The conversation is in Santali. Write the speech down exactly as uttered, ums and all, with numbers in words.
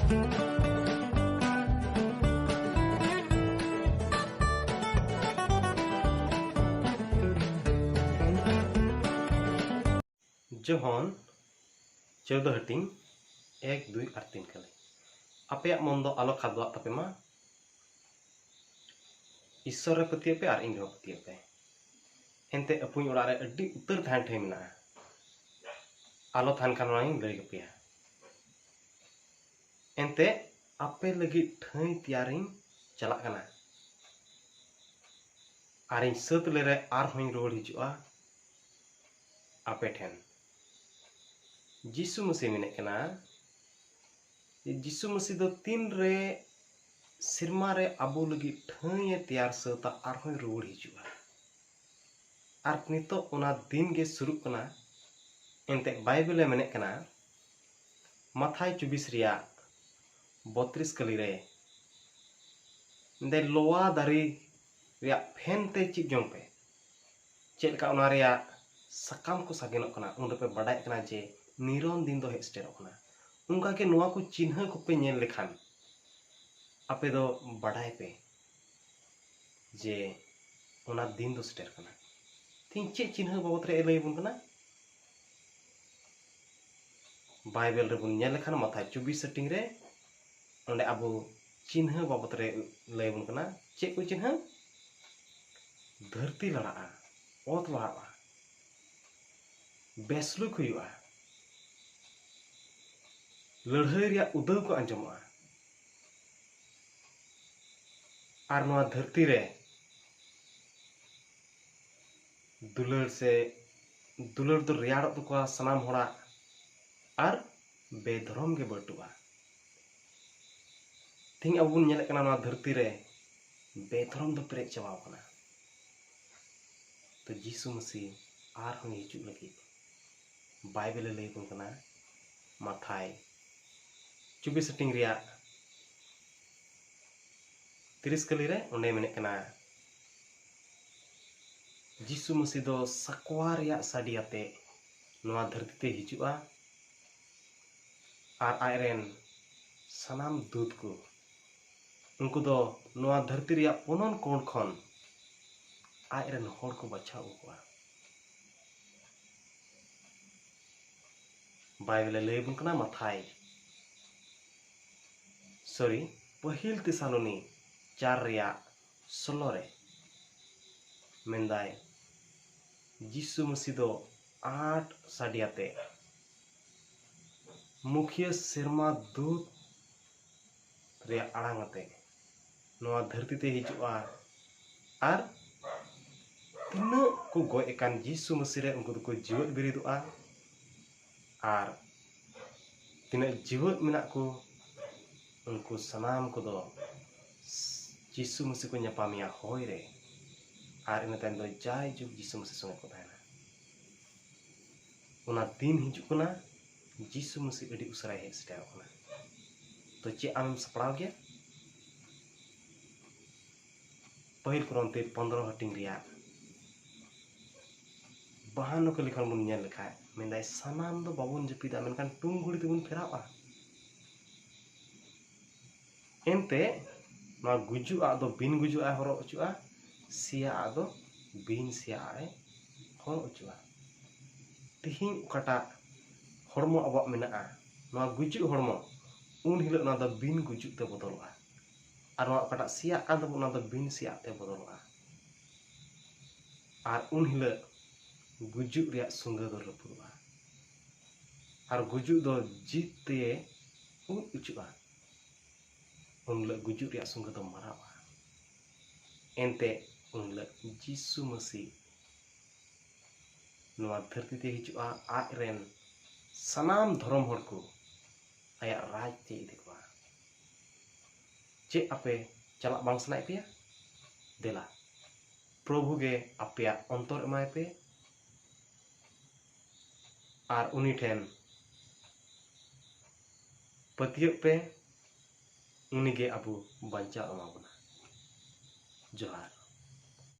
ᱡᱚᱦᱚᱱ ᱪᱳᱫᱽᱫᱚ ᱦᱟᱹᱴᱤᱧ ᱮᱠ, ᱫᱩᱭ ᱟᱨ ᱛᱤᱱ ᱠᱟᱞᱮ᱾ ᱟᱯᱮᱭᱟᱜ ᱢᱚᱱ ᱫᱚ ᱟᱞᱚ ᱠᱷᱟᱫᱚᱣᱟᱜ ᱛᱟᱯᱮ ᱢᱟ᱾ ᱤᱥᱥᱚᱨ ᱨᱮ ᱯᱟᱹᱛᱭᱟᱹᱜ ᱯᱮ ᱟᱨ ᱤᱧ ᱨᱮᱦᱚᱸ ᱯᱟᱹᱛᱭᱟᱹᱜ ᱯᱮ᱾ ᱮᱱᱛᱮ ᱟᱹᱯᱩᱧ ᱚᱲᱟᱜ ᱨᱮ ᱟᱹᱰᱤ ᱩᱛᱟᱹᱨ ᱛᱟᱦᱮᱱ ᱴᱷᱟᱹᱭ ᱢᱮᱱᱟᱜᱼᱟ᱾ ᱟᱞᱚ ᱛᱟᱦᱮᱱ ᱠᱷᱟᱱ ᱚᱱᱟᱧ ᱞᱟᱹᱭ ᱟᱯᱮᱭᱟ᱾ ᱮᱱᱛᱮ ᱟᱯᱮ ᱞᱟᱹᱜᱤᱫ ᱴᱷᱟᱹᱭ ᱛᱮᱭᱟᱨᱤᱧ ᱪᱟᱞᱟᱜ ᱠᱟᱱᱟ᱾ ᱟᱨᱤᱧ ᱥᱟᱹᱛ ᱞᱮᱨᱮ ᱟᱨᱦᱚᱸᱧ ᱨᱩᱣᱟᱹᱲ ᱦᱤᱡᱩᱜᱼᱟ ᱟᱯᱮ ᱴᱷᱮᱱ᱾ ᱡᱤᱥᱩ ᱢᱟᱹᱥᱤ ᱢᱮᱱᱮᱫ ᱠᱟᱱᱟ, ᱡᱤᱥᱩ ᱢᱟᱹᱥᱤ ᱫᱚ ᱛᱤᱱ ᱨᱮ ᱥᱮᱨᱢᱟ ᱨᱮ ᱟᱵᱚ ᱞᱟᱹᱜᱤᱫ ᱴᱷᱟᱹᱭ ᱮ ᱛᱮᱭᱟᱨ ᱥᱟᱹᱛᱟ, ᱟᱨᱦᱚᱸᱭ ᱨᱩᱣᱟᱹᱲ ᱦᱤᱡᱩᱜᱼᱟ᱾ ᱟᱨ ᱱᱤᱛᱚᱜ ᱚᱱᱟ ᱫᱤᱱ ᱜᱮ ᱥᱩᱨᱩᱜ ᱠᱟᱱᱟ᱾ ᱮᱱᱛᱮ ᱵᱟᱭᱵᱮᱞ ᱮ ᱢᱮᱱᱮᱫ ᱠᱟᱱᱟ, ᱢᱟᱛᱷᱟᱭ ᱪᱚᱵᱵᱤᱥ ᱨᱮᱭᱟᱜ ᱵᱚᱛᱨᱤᱥ ᱠᱟᱹᱞᱤ ᱨᱮ, ᱫᱮ ᱞᱚᱣᱟ ᱫᱟᱨᱮ ᱨᱮᱭᱟᱜ ᱯᱷᱮᱱ ᱛᱮ ᱪᱮᱫ ᱡᱚᱝ ᱯᱮ, ᱪᱮᱫ ᱞᱮᱠᱟ ᱚᱱᱟ ᱨᱮᱭᱟᱜ ᱥᱟᱠᱟᱢ ᱠᱚ ᱥᱟᱜᱮᱱᱚᱜ ᱠᱟᱱᱟ, ᱩᱱ ᱫᱚᱯᱮ ᱵᱟᱰᱟᱭ ᱠᱟᱱᱟ ᱡᱮ ᱱᱤᱨᱚᱱ ᱫᱤᱱ ᱫᱚ ᱦᱮᱡ ᱥᱮᱴᱮᱨᱚᱜ ᱠᱟᱱᱟ᱾ ᱚᱱᱠᱟ ᱜᱮ ᱱᱚᱣᱟ ᱠᱚ ᱪᱤᱱᱦᱟᱹ ᱠᱚᱯᱮ ᱧᱮᱞ ᱞᱮᱠᱷᱟᱱ ᱟᱯᱮ ᱫᱚ ᱵᱟᱰᱟᱭ ᱯᱮ ᱡᱮ ᱚᱱᱟ ᱫᱤᱱ ᱫᱚ ᱥᱮᱴᱮᱨ ᱠᱟᱱᱟ᱾ ᱛᱤᱦᱤᱧ ᱪᱮᱫ ᱪᱤᱱᱦᱟᱹ ᱵᱟᱵᱚᱫ ᱨᱮ ᱞᱟᱹᱭ ᱟᱵᱚᱱ ᱠᱟᱱᱟ? ᱵᱟᱭᱵᱮᱞ ᱨᱮᱵᱚᱱ ᱧᱮᱞ ᱞᱮᱠᱷᱟᱱ ᱢᱟᱛᱷᱟᱭ ᱪᱚᱵᱵᱤᱥ ᱦᱟᱹᱴᱤᱧ ᱨᱮ ᱚᱸᱰᱮ ᱟᱵᱚ ᱪᱤᱱᱦᱟᱹ ᱵᱟᱵᱚᱫ ᱨᱮ ᱞᱟᱹᱭ ᱟᱵᱚᱱ ᱠᱟᱱᱟ᱾ ᱪᱮᱫ ᱠᱚ ᱪᱤᱱᱦᱟᱹ? ᱫᱷᱟᱹᱨᱛᱤ ᱞᱟᱲᱟᱜᱼᱟ, ᱚᱛ ᱞᱟᱲᱟᱜᱼᱟ, ᱵᱮᱥᱞᱩᱠ ᱦᱩᱭᱩᱜᱼᱟ, ᱞᱟᱹᱲᱦᱟᱹᱭ ᱨᱮᱭᱟᱜ ᱩᱫᱟᱹᱣ ᱠᱚ ᱟᱸᱡᱚᱢᱚᱜᱼᱟ, ᱟᱨ ᱱᱚᱣᱟ ᱫᱷᱟᱹᱨᱛᱤ ᱨᱮ ᱫᱩᱞᱟᱹᱲ ᱥᱮ ᱫᱩᱞᱟᱹᱲ ᱫᱚ ᱨᱮᱭᱟᱲᱚᱜ ᱛᱟᱠᱚᱣᱟ ᱥᱟᱱᱟᱢ ᱦᱚᱲᱟᱜ, ᱟᱨ ᱵᱮᱫᱷᱚᱨᱚᱢ ᱜᱮ ᱵᱟᱹᱴᱩᱜᱼᱟ᱾ ᱛᱮᱦᱮᱧ ᱟᱵᱚ ᱵᱚᱱ ᱧᱮᱞᱮᱫ ᱠᱟᱱᱟ ᱱᱚᱣᱟ ᱫᱷᱟᱹᱨᱛᱤ ᱨᱮ ᱵᱮᱫᱷᱚᱨᱚᱢ ᱫᱚ ᱯᱮᱨᱮᱡ ᱪᱟᱵᱟᱣ ᱠᱟᱱᱟ᱾ ᱛᱚ ᱡᱤᱥᱩ ᱢᱟᱹᱥᱤ ᱟᱨᱦᱚᱸ ᱦᱤᱡᱩᱜ ᱞᱟᱹᱜᱤᱫ ᱵᱟᱭᱵᱮᱞᱮ ᱞᱟᱹᱭ ᱟᱵᱚᱱ ᱠᱟᱱᱟ, ᱢᱟᱛᱷᱟᱭ ᱪᱚᱵᱵᱤᱥ ᱦᱟᱹᱴᱤᱧ ᱨᱮᱭᱟᱜ ᱛᱤᱨᱤᱥ ᱠᱟᱹᱞᱤ ᱨᱮ ᱚᱸᱰᱮ ᱢᱮᱱᱮᱫ ᱠᱟᱱᱟ, ᱡᱤᱥᱩ ᱢᱟᱹᱥᱤ ᱫᱚ ᱥᱟᱠᱣᱟ ᱨᱮᱭᱟᱜ ᱥᱟᱰᱮ ᱟᱛᱮ ᱱᱚᱣᱟ ᱫᱷᱟᱹᱨᱛᱤ ᱛᱮ ᱦᱤᱡᱩᱜᱼᱟ ᱟᱨ ᱟᱡᱨᱮᱱ ᱥᱟᱱᱟᱢ ᱫᱩᱛ ᱠᱚ, ᱩᱱᱠᱩ ᱫᱚ ᱱᱚᱣᱟ ᱫᱷᱟᱹᱨᱛᱤ ᱨᱮᱭᱟᱜ ᱯᱩᱱᱟᱹᱱ ᱠᱳᱬ ᱠᱷᱚᱱ ᱟᱡ ᱨᱮᱱ ᱦᱚᱲ ᱠᱚ ᱵᱟᱪᱷᱟᱣ ᱟᱹᱜᱩ ᱠᱚᱣᱟ᱾ ᱵᱟᱭᱵᱮᱞᱮ ᱞᱟᱹᱭ ᱟᱵᱚᱱ ᱠᱟᱱᱟ ᱢᱟᱛᱷᱟᱭ, ᱥᱚᱨᱤ, ᱯᱟᱹᱦᱤᱞ ᱛᱮᱥᱟᱞᱳᱱᱤ ᱪᱟᱨ ᱨᱮᱭᱟᱜ ᱥᱳᱞᱳ ᱨᱮ᱾ ᱢᱮᱱᱫᱟᱭ, ᱡᱤᱥᱩ ᱢᱟᱹᱥᱤ ᱫᱚ ᱟᱸᱴ ᱥᱟᱰᱮ ᱟᱛᱮ, ᱢᱩᱠᱷᱤᱭᱟᱹ ᱥᱮᱨᱢᱟ ᱫᱩᱛ ᱨᱮᱭᱟᱜ ᱟᱲᱟᱝ ᱟᱛᱮ ᱱᱚᱣᱟ ᱫᱷᱟᱹᱨᱛᱤ ᱛᱮ ᱦᱤᱡᱩᱜᱼᱟ᱾ ᱟᱨ ᱛᱤᱱᱟᱹᱜ ᱠᱚ ᱜᱚᱡ ᱟᱠᱟᱱ ᱡᱤᱥᱩ ᱢᱟᱹᱥᱤ ᱨᱮ, ᱩᱱᱠᱩ ᱫᱚᱠᱚ ᱡᱤᱣᱮᱫ ᱵᱮᱨᱮᱫᱚᱜᱼᱟ᱾ ᱟᱨ ᱛᱤᱱᱟᱹᱜ ᱡᱤᱣᱮᱫ ᱢᱮᱱᱟᱜ ᱠᱚ, ᱩᱱᱠᱩ ᱥᱟᱱᱟᱢ ᱠᱚᱫᱚ ᱡᱤᱥᱩ ᱢᱟᱹᱥᱤ ᱠᱚ ᱧᱟᱯᱟᱢᱮᱭᱟ ᱦᱚᱭ ᱨᱮ᱾ ᱟᱨ ᱤᱱᱟᱹ ᱛᱟᱭᱚᱢ ᱫᱚ ᱡᱟᱭᱡᱩᱜᱽ ᱡᱤᱥᱩ ᱢᱟᱹᱥᱤ ᱥᱚᱸᱜᱮ ᱠᱚ ᱛᱟᱦᱮᱱᱟ᱾ ᱚᱱᱟ ᱫᱤᱱ ᱦᱤᱡᱩᱜ ᱠᱟᱱᱟ, ᱡᱤᱥᱩ ᱢᱟᱹᱥᱤ ᱟᱹᱰᱤ ᱩᱥᱟᱹᱨᱟᱭ ᱦᱮᱡ ᱥᱮᱴᱮᱨᱚᱜ ᱠᱟᱱᱟ᱾ ᱛᱚ ᱪᱮᱫ ᱟᱢᱮᱢ ᱥᱟᱯᱲᱟᱣ ᱜᱮᱭᱟ? ᱯᱟᱹᱦᱤᱞ ᱠᱚᱨᱚᱱᱛᱷᱤ ᱯᱚᱱᱫᱽᱨᱚ ᱦᱟᱹᱴᱤᱧ ᱨᱮᱭᱟᱜ ᱵᱟᱦᱟᱱᱱᱚ ᱠᱟᱹᱞᱤ ᱠᱷᱚᱱ ᱵᱚᱱ ᱧᱮᱞ ᱞᱮᱠᱷᱟᱡ, ᱢᱮᱱᱫᱟᱭ, ᱥᱟᱱᱟᱢ ᱫᱚ ᱵᱟᱵᱚᱱ ᱡᱟᱹᱯᱤᱫᱟ, ᱢᱮᱱᱠᱷᱟᱱ ᱴᱩᱝ ᱜᱷᱩᱲᱤ ᱛᱮᱵᱚᱱ ᱯᱷᱮᱨᱟᱣᱟ᱾ ᱮᱱᱛᱮ ᱱᱚᱣᱟ ᱜᱩᱡᱩᱜ ᱟᱜ ᱫᱚ ᱵᱤᱱ ᱜᱩᱡᱩᱜ ᱟᱜ ᱦᱚᱨᱚᱜ ᱦᱚᱪᱚᱜᱼᱟ, ᱥᱮᱭᱟ ᱟᱜ ᱫᱚ ᱵᱤᱱ ᱥᱮᱭᱟ ᱟᱜ ᱮ ᱦᱚᱨᱚᱜ ᱦᱚᱪᱚᱜᱼᱟ᱾ ᱛᱤᱦᱤᱧ ᱚᱠᱟᱴᱟᱜ ᱦᱚᱲᱢᱚ ᱟᱵᱚᱣᱟᱜ ᱢᱮᱱᱟᱜᱼᱟ, ᱱᱚᱣᱟ ᱜᱩᱡᱩᱜ ᱦᱚᱲᱢᱚ, ᱩᱱ ᱦᱤᱞᱳᱜ ᱱᱚᱣᱟ ᱫᱚ ᱵᱤᱱ ᱜᱩᱡᱩᱜ ᱛᱮ ᱵᱚᱫᱚᱞᱚᱜᱼᱟ᱾ ᱟᱨ ᱱᱚᱣᱟ ᱚᱠᱟᱴᱟᱜ ᱥᱮᱭᱟᱜ ᱠᱟᱱ ᱛᱟᱵᱚᱱᱟ, ᱚᱱᱟ ᱫᱚ ᱵᱤᱱ ᱥᱮᱭᱟᱜ ᱛᱮ ᱵᱚᱫᱚᱞᱚᱜᱼᱟ᱾ ᱟᱨ ᱩᱱ ᱦᱤᱞᱳᱜ ᱜᱩᱡᱩᱜ ᱨᱮᱭᱟᱜ ᱥᱩᱸᱜᱟᱹ ᱫᱚ ᱨᱟᱹᱯᱩᱫᱚᱜᱼᱟ᱾ ᱟᱨ ᱜᱩᱡᱩᱜ ᱫᱚ ᱡᱤᱛ ᱛᱮ ᱩᱫ ᱚᱪᱚᱜᱼᱟ᱾ ᱩᱱ ᱦᱤᱞᱳᱜ ᱜᱩᱡᱩᱜ ᱨᱮᱭᱟᱜ ᱥᱩᱸᱜᱟᱹ ᱫᱚ ᱢᱟᱨᱟᱣᱟ᱾ ᱮᱱᱛᱮ ᱩᱱ ᱦᱤᱞᱳᱜ ᱡᱤᱥᱩ ᱢᱟᱹᱥᱤ ᱱᱚᱣᱟ ᱫᱷᱟᱹᱨᱛᱤ ᱛᱮ ᱦᱤᱡᱩᱜᱼᱟ, ᱟᱡ ᱨᱮᱱ ᱥᱟᱱᱟᱢ ᱫᱷᱚᱨᱚᱢ ᱦᱚᱲ ᱠᱚ ᱟᱭᱟᱜ ᱨᱟᱡᱽ ᱛᱮ ᱤᱫᱤ ᱠᱚᱣᱟ᱾ ᱪᱮᱫ ᱟᱯᱮ ᱪᱟᱞᱟᱜ ᱵᱟᱝ ᱥᱟᱱᱟᱭᱮᱫ ᱯᱮᱭᱟ? ᱫᱮᱞᱟ, ᱯᱨᱚᱵᱷᱩ ᱜᱮ ᱟᱯᱮᱭᱟᱜ ᱚᱱᱛᱚᱨ ᱮᱢᱟᱭ ᱯᱮ ᱟᱨ ᱩᱱᱤ ᱴᱷᱮᱱ ᱯᱟᱹᱛᱭᱟᱹᱜ ᱯᱮ, ᱩᱱᱤ ᱜᱮ ᱟᱵᱚ ᱵᱟᱧᱪᱟᱣ ᱮᱢᱟ ᱵᱚᱱᱟ᱾ ᱡᱚᱦᱟᱨ᱾